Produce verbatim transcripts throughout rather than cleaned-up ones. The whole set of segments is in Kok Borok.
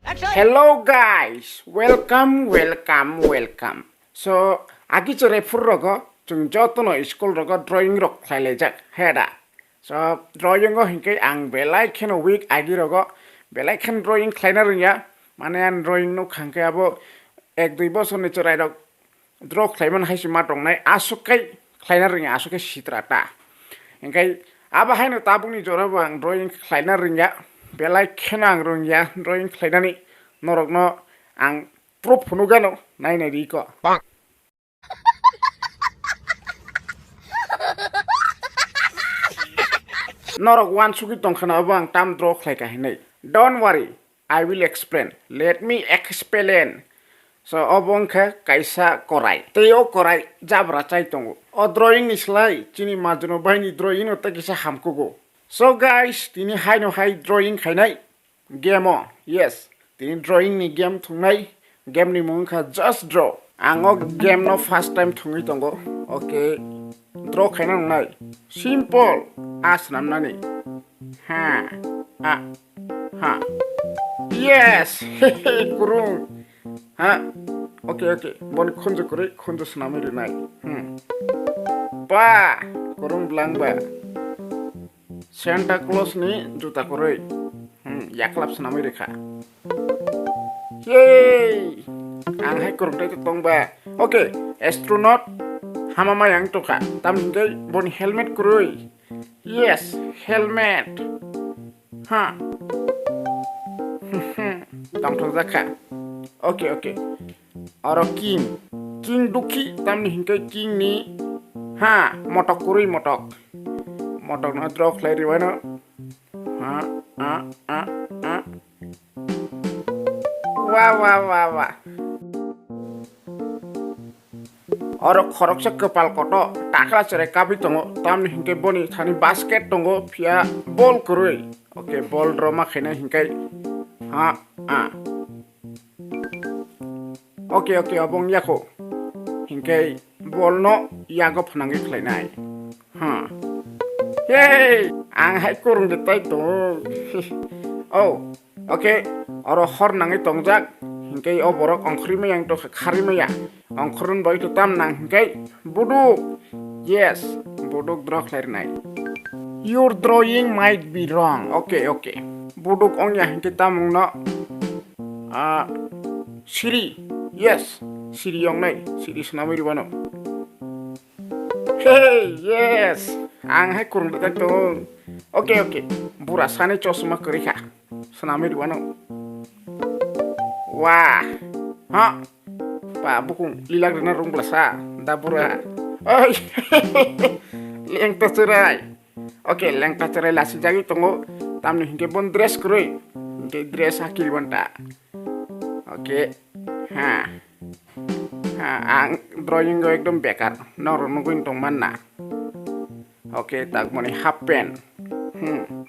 Hello guys, welcome, welcome, welcome. So, agi chwrai phuru rogo chwng jotono school rogo drawing rok khlai laijak, he da? So, drawing o hinkhe ang belai kheno weak agi rogo, belai khen drawing khlaina rwngya. Mane ang drawing nuk kha hinkhe abo ek dui bosorni chwrai rok draw khlaimani hai se ma tongnai, aswk khai khlaina rwngya, aswk khai sitra ta. Hinkhe abo haino tabukni jora bo ang drawing khlaina rwngya, belai kheno ang rwngya drawing khlainani, norokno ang proof phunukgano nainai riko. Norok uansugwi tongkhana obo ang tam draw khlaikha hinwi. Don't worry, I will explain. Let me explain. So, obo wngkha kaisa korai. Tei o korai jabra chai tongo. O drawing ni slai chini Majuno bhaini drawing no tei kisa hamkugo. So guys, tini haino hai drawing khainai game o. Yes, tini drawing ni game thungnai. Game ni mung wngkha Just Draw. Ang o game no first time thungwi tongo. Okay, draw khaina nangnai. Simple, a swnamnani. Ha, a, ha. Yes, kurung. Ha, okay, okay. Boni khunju kwrwi, khunju swnamwi rwnai. Hmm. Ba, kurung bwlang ba. Santa Claus ni juta kwrwi. Hmm, yaklap swnamwi rwkha. Yay! Ang hai kwrwngthai tong ba. Okay, astronaut hama mai ang tongkha. Tam hinkhe boni helmet kwrwi. Yes, helmet. Ha. Tongthok jakha. Okay, okay. Oro king. King dukhi tamni hinkhe king ni. Ha, motok kwrwi motok. Motok no draw khlai rwano. Ha, a, a, a. Wa, wa, wa, wa. Oro khoroksa kwpal koto takla cherai kabwi tongo, tamni hinkhe boni thani basket tongo, phiya bol kwrwi. Okay, bol roma khaina hinkhe ha, a. Okay, okay, obo wng yakho. Hinkhe bol no yago phnangwi khlainai. Ha. Hey, ang hai kurung de tai to. Oh, okay, oro hor nangwi tongjak. Hinkhe o borok ongkhorwi maya wng tongkha, kharwi maya. Ongkhorwi bai to tam nang hinkhe buduk. Yes, buduk draw khlai rwnai. Your drawing might be wrong. Okay, okay. Buduk ongya hinkhe tamung no. Ah, siri. Yes, siri ong nai. Siri swnamwi rwano. Hey, yes. Ang hai kurung tak tong. Okay, okay. Bura sani chosma kwrwi kha. Swnamwi rwano. Wah. Ha. Pa bukung lilak rina rung blasa. Da bura. Oi. Leng ta cherai. Okay, lengta cherai lasi jagwi tongo. Tamni hinkhe bon dress kwrwi. Hinkhe dress hakil bonta. Okay. Ha. Ha, ang drawing o ekdom bekar. Norok nugwi tong manna. Okay, tak mani half pant. Hmm.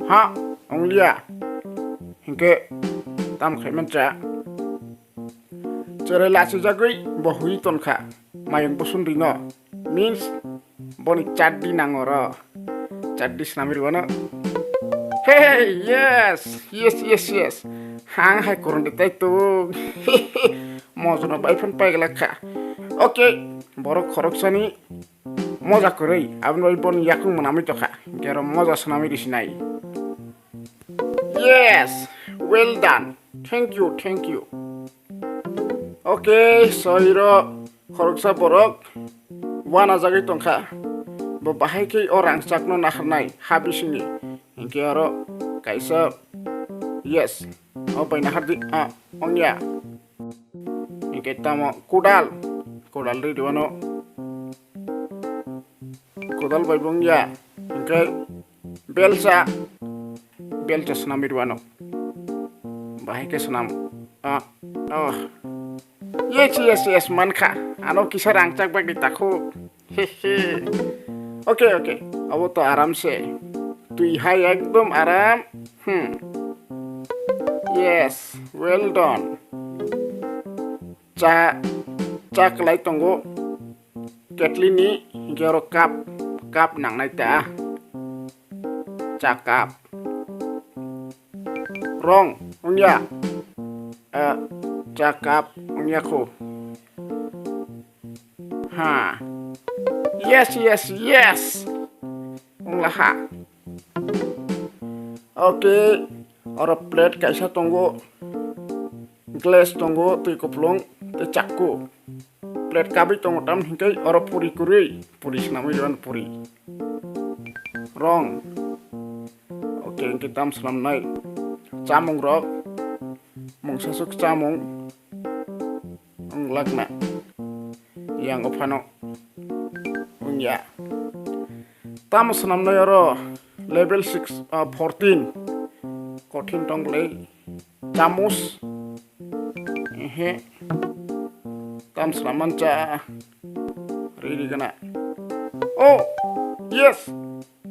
Ha, onglia. Hinkhe tam khai mancha. Cherai lasi jagwi bo hui tonkha. Mayung busun rino. Means boni chaddi nang oro. Chaddi swnamwi rwano. Hey, yes, yes, yes, yes. Hang hai kurung de tai tu. Mojono bai phone pai glak kha. Okay, borok khoroksani moja kwrwi. Aboni bai boni yakung mwnamwi tokha. Gero moja swnamwi risinai. Yes, well done. Thank you, thank you. Okay, so iro khoroksa borok wana jagwi tongkha. Bo bahai khe o rangchakno naharnai ha bisingni. Hinkhe oro kaisa, yes, o bai nahardi, ah, ongya. Hinkhe tamo kudal, kudal rwi rwano. Kudal bai bo wngya. Hinkhe belsa, belsa swnamwi rwano. Bahai khe swnam. Ah, oh. Yes, yes, yes, mankha. Ano kisa rangchak bagwi takhuk. He, he. Okay, okay. Abo to aram se. Twi hai ekdom aram. Hmm. Yes, well done. Cha, cha kwlai tongo. Ketlini hinkhe oro cup, cup nangnai ta. Cha cup. Wrong, wngya. Ah, cha cup wngya kho. Ha. Yes, yes, yes. Wngla ha. Okay. Oro plate kaisa tongo. Glass tongo, twi kupulung, tei chakku. Plate kabwi tongo, tam hinkhe oro puri kwrwi, puri swnamwi rw puri. Rong. Okay, hinkhe tam swnamnai. Chamung rok. Mungsa suk chamung. Wng lakna. Yang o phano. Wngya. Tamo swnamnai oro level six, ah, fourteen. Kothin tong le. Chamus. Ehe. Tam swnamman cha. Riri gana. Oh, yes.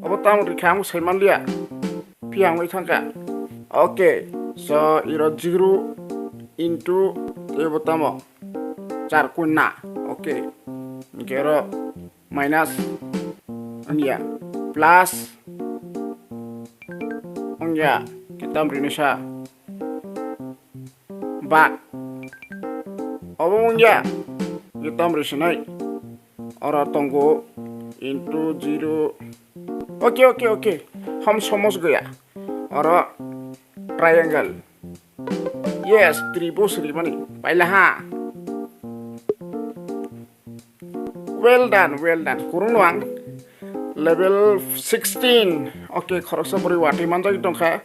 Abo tamo rikha ang saiman liya. Phiya ang thangka. Okay. So, iro zero into ebo tamo. Char kunna. Okay. Hinkhe oro minus wngya, plus wngya, kitam rini sa bak. Obo wngya, kitam risinai. Oro tongo into zero. Okay, okay, okay. Hom somos gaya. Oro triangle. Yes, tribo sri mani. Paila ha. Well done, well done. Kurung no ang. Level sixteen. Okay, khoroksa bwrwi watwi manjagwi tongkha.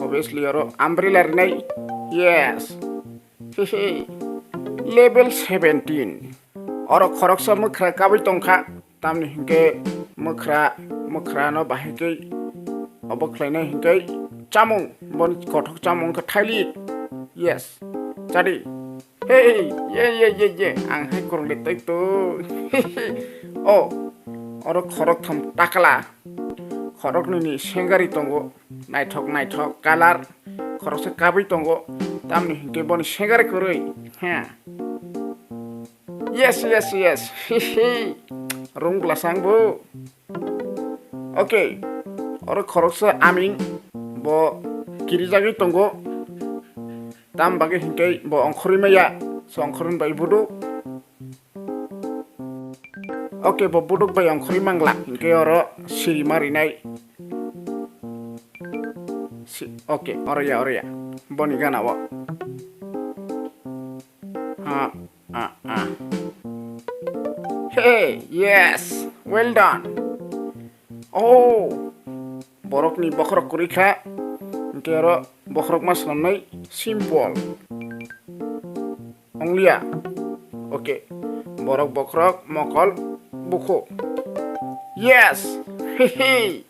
Obviously, oro umbrella rinai. Yes. Hehe. Level seventeen. Oro khoroksa mwkhra kabwi tongkha. Tamni hinkhe mwkhra, mwkhrano bahai khe obo khlainai hinkhe chamung, boni kothok chamung wngkha thailik. Yes. Chadi. Hey, ye, ye, ye, ye. Ang hai kwrwngde tei to. Oh, oro khoroktham takla. Khoroknwini sengari tongo. Naithok, naithok, colour. Khoroksa kabwi tongo. Tamni hinkhe boni sengari kwrwi. Ha. Yes, yes, yes. Rung bwlasang bo. Okay. Oro khoroksa aming bo kirijagwi tongo. Tam bagwi hinkhe bo ongkhorwi maya. So ongkhorwi bai buduk. Okay, bo buduk bai ongkhorwi mangla. Hinkhe oro siri marinai. Si-, okay, oro ya, oro ya. Boni gana o. Ha. Ah, ah. Hey, yes, well done. Oh, borokni bokhorok kwrwi kha. Hinkhe oro bokhorok ma swnamnai simple. Ongliya. Okay. Borok bokhorok mokol bukhu. Yes. Hehe.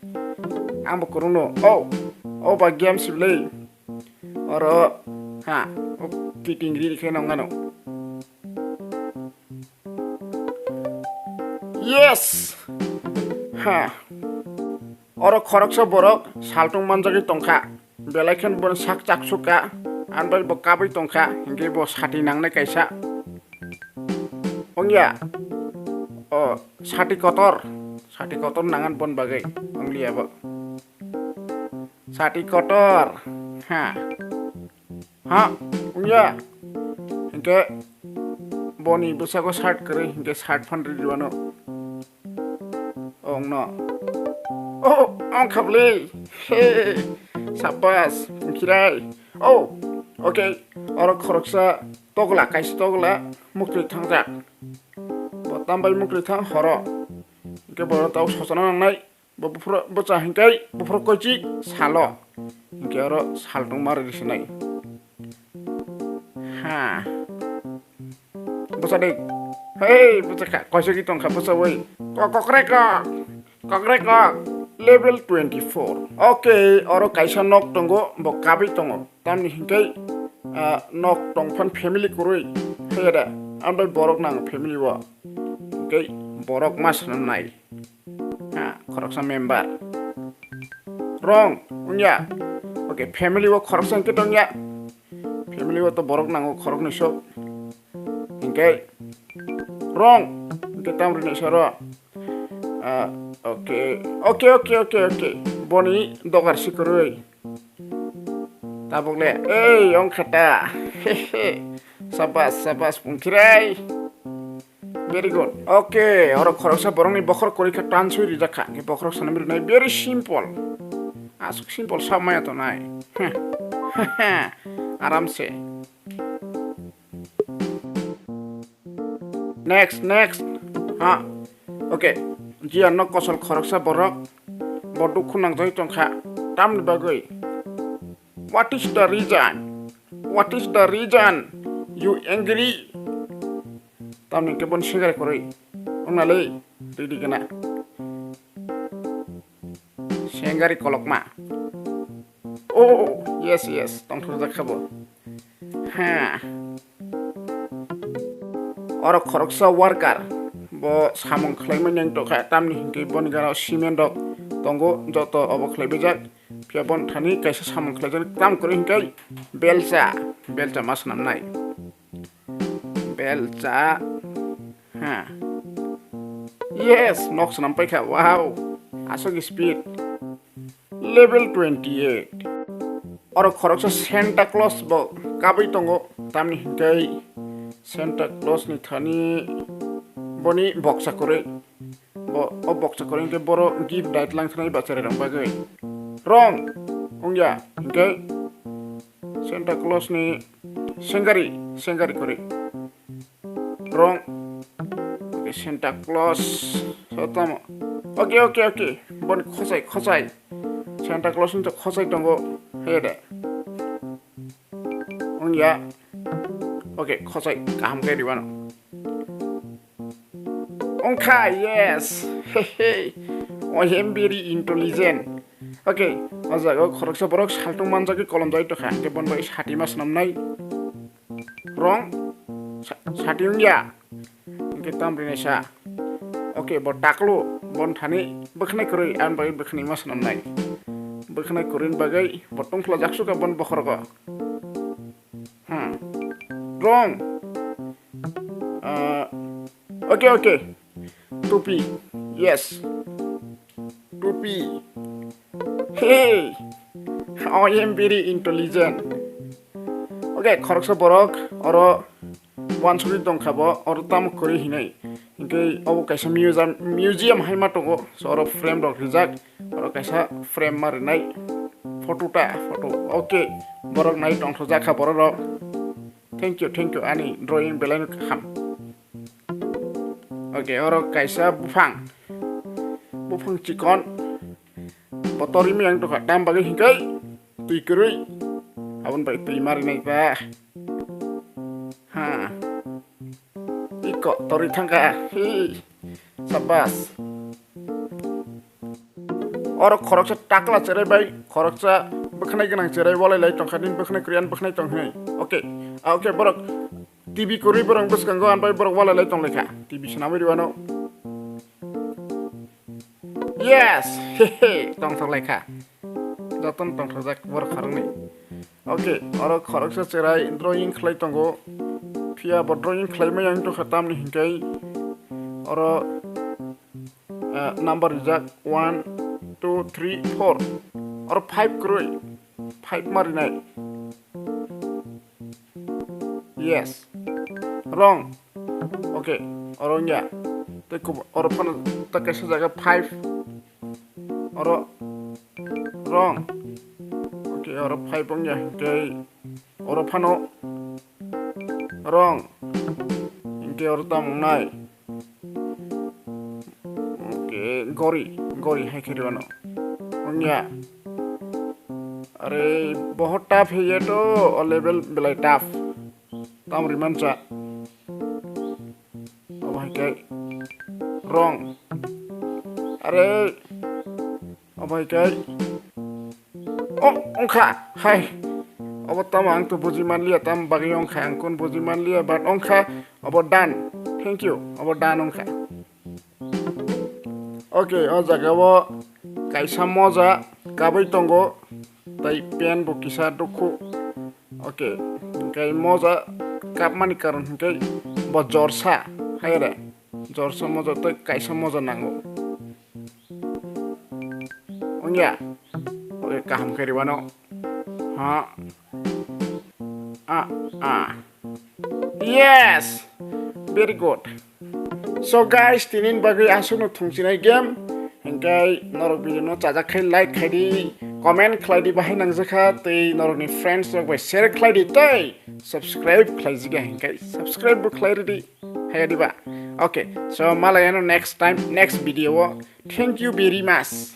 Ang bo kwrwngno. Oh. Oh ba game siblai. Oro, ha, o kiting ri khe nong ano. Yes! Ha. Oro khoroksa borok saltung manjagwi tongkha. Belai khe bo sak chak sukha. Anbai bo kabwi tongkha. Hinkhe bo sati nangnai kaisa. Ongya. O, sati kotor. Sati kotor nangan bon bagwi. Ongliya bo. Sati kotor. Ha. Ha, wngya. Hinkhe boni bwsako shirt kwrwi, hinkhe shirt phan rwdi wano. Ongno. Oh, ang khabli. Hey, sabbas, khirai. Oh, okay. Oro khoroksa togla, kaisa togla, muktwi thangjak. Bo tambai muktwi thang horo. Hinkhe bo tau sochona nangnai. Bo buphuru bwcha hinkai buphuru koichi salo. Hinkhe oro saltung mari risinai. Ha. Bwcha de. Hey, bwcha kha. Koichogwi tongkha bwcha oi. Ko-, kokre kok. Kokre kok. Level twenty-four. Okay, oro kaisa nok tongo, bo kabwi tongo. Tamni hinkai, ah, nok tongphan family kwrwi. Haya da. Ambai borok nang family o. Hinkhe borok ma swnamnai. Ha, khoroksa member. Wrong, wngya. Okay, family o khoroksa hinkhe tongya. Family o to borok nango khoroknwi sok. Hinkhe wrong. Hinkhe tamrwini soro. Ah, okay. Okay, okay, okay, okay. Boni dogar sikurwi. Tabuk le, ei, ong khata. Sabas, sabas, pungkhirai. Very good. Okay, oro khoroksa borokni bokhorok kwrwi kha tanswi rijak kha. Bokhorok sanami rwnai very simple. Aswk simple sa maya tonai. Aramse. Next, next. Ha. Okay. Jiya nok kosol khoroksa borok. Bo dukhu nangjagwi tongkha. Tamni bagwi? What is the reason? What is the reason you angry? Tamni khe bon sengari kwrwi. Wngnalei, twi di gana. Sengari kolokma. Oh, yes, yes, tongthokjak kha bo. Ha. Oro khoroksa worker. Bo samung khlaimani wng tongkha, tamni hinkhe boni gana cement rok tongo, joto obo khlaibaijak. Phiya bon thani kaisa samung khlaijak, tam kwrwi hinkhe belcha, belcha ma swnamnai. Belcha. Ha. Yes, nok swnam paikha. Wow. Aswk speed. Level twenty eight. Oro khoroksa Santa Claus bo kabui tongo. Tamni hinkhe Santa Claus ni thani boni boksa kwrwi. Bo, o boksa kwrwi hinkhe boro gift dait lang thanai bacharai rok bagwi. Wrong. Wngya. Hinkhe Santa Claus ni sengari, sengari kwrwi. Wrong. Okay, Santa Claus. So tamo. Okay, okay, okay. Boni khosai, khosai. Santa Claus ni to khosai tongo. Hey de. Wngya. Okay, khosai kaham khe ribano. Wngkha, yes. Hehe. I am very intelligent. Okay, o jaga o khoroksa borok saltung manjagwi kolom jai tongkha. Hinkhe bon bai sati ma swnamnai. Wrong. Sa-, sati wngya. Hinkhe tam rinai sa. Okay, bo taklu, bon thani bwkhnai kwrwi, ang bai bwkhnai ma swnamnai. Bwkhnai kwrwini bagwi bo tongthla jaksuka bon bokhorgo. Hmm. Wrong. Ah, okay, okay. Tupi. Yes. Tupi. Hey. I am very intelligent. Okay, khoroksa borok oro wansugwi tongkha bo, oro tamo kwrwi hinwi. Hinkhe obo kaisa museum, museum hai ma tongo. So oro frame rok rijak. Oro kaisa frame ma rinai. Photo ta, photo. Okay. Borok nai tongthokjak kha borok rok. Thank you, thank you. Ani drawing belai no kaham. Okay, oro kaisa buphang. Buphang chikon. Bo torwi miyang tongkha. Tam bagwi hinkhe twi kwrwi. Aboni bai twi ma rinai ba. Ha. Iko torwi thangkha. Hi. Sabas. Oro khoroksa takla cherai bai, khoroksa bwkhnai gwnang cherai walai lai tongkha, nini bwkhnai kwrwi ani bwkhnai tong hinwi. Okay. Ah, okay, borok T V kwrwi borok bwskango ani bai borok walai lai tonglaikha. T V swnamwi rwano. Yes! Hehe, tongthok laikha. Jotono tongthokjak borok khoroknwi. Okay, oro khoroksa cherai drawing khlai tongo. Phiya bo drawing khlaimaya wng tongkha tamni hinkhe oro, eh, number rijak one, two, three, four. Oro five kwrwi. Five ma rinai. Yes. Wrong. Okay. Oro wngya. Tei kubo-, oro phano ta kaisa jaga five. Oro wrong. Okay, oro five wngya. Hinkhe oro phano wrong. Hinkhe oro tamo wngnai. Okay, gori, gori hai khe rwano. Wngya. Are, bahut tough hai ye to, o level belai tough. Tam riman cha. Obo hai khe wrong. Are, obo hai khe. Oh, wngkha. Hai. Obo tamo ang to buji manliya, tam bagwi wngkha. Ang kun buji manliya, but wngkha. Obo done. Thank you. Obo done wngkha. Okay, o jaga o kaisa moja kabui tongo. Tai pen bo kisa dukhu. Okay, hinkhe moja kapmani karon hinkhe bo jorsa. Hai re. Jorsa moja tei kaisa moja nango. Wngya? Oke, kaham khe rwano. Ha. Ah, ah. Yes! Very good. So guys, tinin bagwi aswkno thungchinai game. Hingkai norok video no chajak khai like khai di, comment khlai di, bahai nangjakha tei norokni friends rok bai share khlai di tei subscribe khlai jiga hingkai subscribe bo khlai ridi. Haya diba? Okay, so malai ano next time, next video o. Thank you very much.